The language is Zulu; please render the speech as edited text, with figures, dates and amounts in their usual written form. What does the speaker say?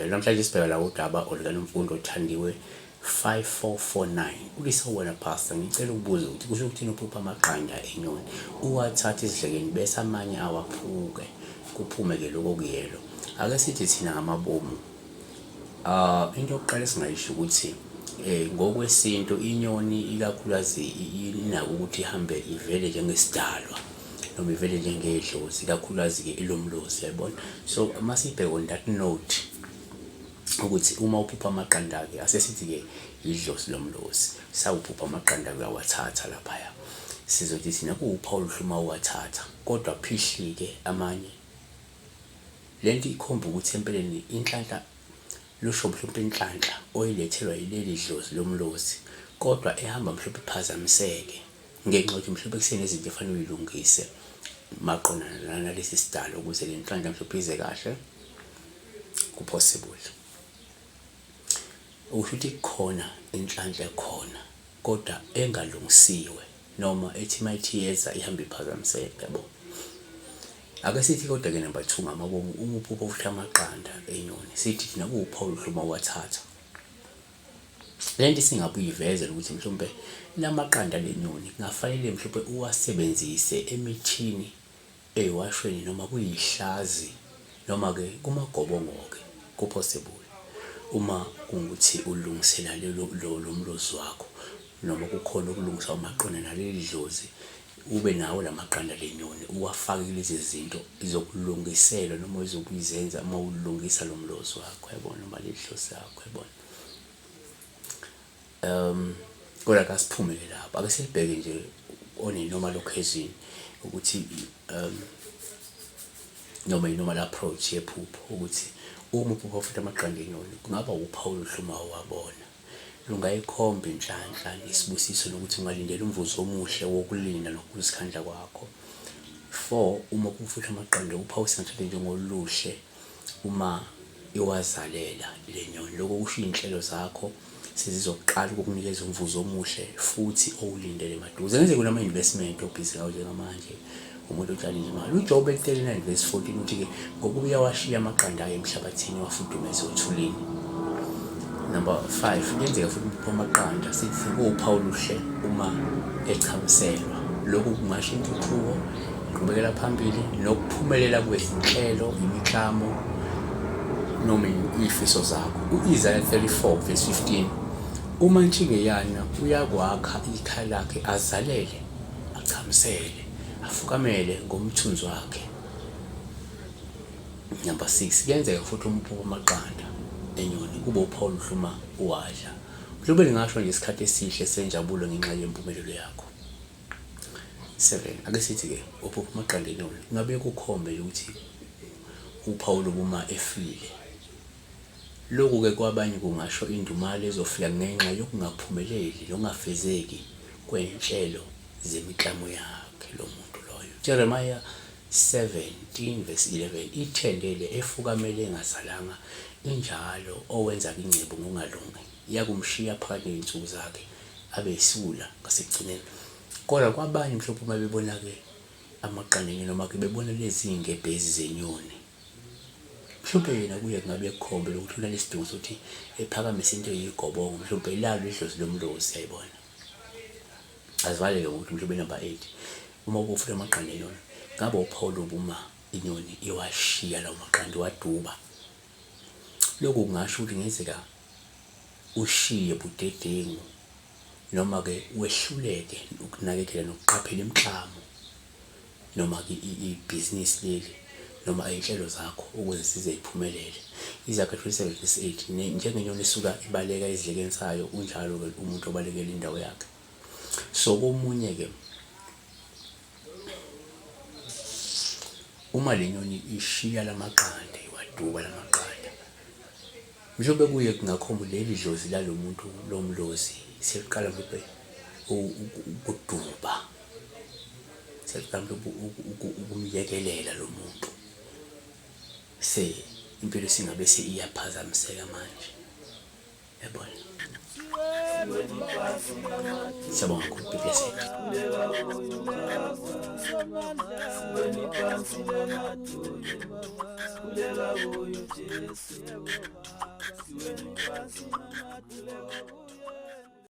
Namhlanje sibheka la udaba olukaNomfundo Thandiwe 5449. Uthi sawubona Pastor, ngicela ukubuza ukuthi kusho ukuthini uphupha amaqanda enyoni uwathathe esidlekeni bese amanye awaphuke kuphume ke lokho okuyelo. Ake sithi thina ngamabomu Ah into yokuqala esingayisho ukuthi ngokwesintu inyoni ikakhulukazi inako ukuthi ihambe ivele njengesidalwa noma ivele njengedlozi ikakhulukazi-ke elomlozi yayibona. So uma siyibheka on that note ukuthi uma uphupha amaqanda-ke asesithi-ke idlozi lomlozi sawuphupha amaqanda uyawathatha laphaya. Sizothi thina kuwuphawu oluhle uma uwathatha kodwa phihlike amanye. Lento ikhomba ukuthi empeleni inhlanhla lusho mhlawumpe inhlanhla oyilethelwa yileli dlozi lomlozi kodwa ehamba mhlawumpe iphazamiseke ngenxa yokuthi mhlawumpe kusenezinto efanele uyilungise maqondana nalesi sidalo ukuze le nhlanhla mhlawumpe ize kahle ku-possible. Okusho ukuthi kukhona inhlanhla ekhona kodwa engalungisiwe noma ethi uma ithi iyeza ihambe iphazamiseke yabo. Ake sithi kodwa-ke number 2 ngamabomu uma uphupha ufuthi amaqanda enyoni sithi thina kuwuphawu oluhle uma uwathatha. Le nto isingabuye ivezele ukuthi mhlawumbe lamaqanda lenyoni kungafanele mhlawumbe uwasebenzise emithini eyiwashweni noma kuyihlazi noma-ke kumagobongo-ke ku-possible uma kungukuthi ulungisela lelo lo mlozi wakho noma kukhona okulungisa umaqondana naleli dlozi ube nawo lamaqanda lenyoni uwafake kulezi zinto zokulungiselwa noma ozokuzenza uma ulungisa lo mlozi wakho yabona noma leli dlozi lakho yabona. Um kodwa kasiphume-ke lapho ake silibheke nje on a normal occasion ukuthi um noma i-normal approach yephupho ukuthi uma uphupha futhi amaqanda enyoni kungaba wuphawu oluhle uma uwabona. Lungayikhomba inhlanhla nesibusiso nokuthi ungalindela umvuzo omuhle wokulinda nokuzikhandla kwakho. 4 uma uphupha amaqanda uphawu singathatha njengoluhle uma iwazalela le nyoni. Lokho kusho iy'nhlelo zakho sezizoqala ukukunikeza umvuzo omuhle futhi owulindele maduze. Kungenzeka unama-investment obhizi ngawo njengamanje, umuntu otshala imali. UJobe 39 verse 14 uthi-ke ngokuba uyawashiya amaqanda ayo emhlabathini wafudumeze othulini. Number 5 kuyenzeka futhi ukuphupha amaqanda sithi kuwuphawu oluhle uma echamselwa. Lokhu kungasho intuthuko Qhubekela phambili nokuphumelela kwezinhlelo, imiklamo noma iy'fiso zakho. U-Isaya 34 verse 15, Umantshingeyana uyakwakha ikhaya lakhe, azalele, achamisele, afukamele ngomthunzi wakhe. Number 6, kuyenzeka futhi uma uphupha amaqanda enyoni kube uphawu oluhle uma uwadla. Mhlawumbe lingasho nje isikhathi esihle senjabulo ngenxa yempumelelo yakho. 7 ake sithi-ke uphupha amaqanda enyoni ngabe kukhombe nje ukuthi uphawu lokuma efile. Lokhu-ke kwabanye kungasho indumalo ezofika ngenxa yokungaphumeleli nokungafezeki kwey'nhlelo zemiklamo yakhe lo muntu loyo. Jeremiah 17 verse 11 Ithendele efukamele engazalanga injalo owenza ingcebo ngokungalungi iyakumshiya phakathi ney'nsuku zakhe abe yisiwula ngasekugcineni. Kodwa kwabanye mhlawumbe uma bebona-ke amaqanda enyoni noma-ke bebona lezi iy'ngebhezi zenyoni, mhlawumpe yena kuye kungabe kukhombe lokuthi unalesidingo sokuthi ephakamise into eyigobongo, mhlawumpe lalo idlozi lomlozi yayibona. Azivaleke ngokuthi mhlawumbe number 8 uma ubufuna amaqanda enyoni, ngabe uphawu lobu uma inyoni iwashiya lawo maqanda iwaduba. Lokhu kungasho ukuthi kungenzeka ushiye budedengu noma-ke wehluleke ukunakekela nokuqaphela imiklamo noma-ke ibhizinisi leli noma iy'nhlelo zakho ukuze zize ziphumelele. Izaga 27 verse 8, njengenyoni esuka ibaleka esidlekeni sayo, unjalo-ke umuntu obalekela indawo yakhe. So komunye-ke uma le nyoni ishiya lamaqanda, iwaduba lamaqanda, Njengoba kuye kungakhomba leli dlozi lalo muntu lomlozi seliqala mhlawumbe ukuduba, seliqala mhlawumbe ukumyekelela lo muntu. Se impilo isingabe iyaphazamiseka manje, yabona. Siyabonga kakhulu. Be blessed.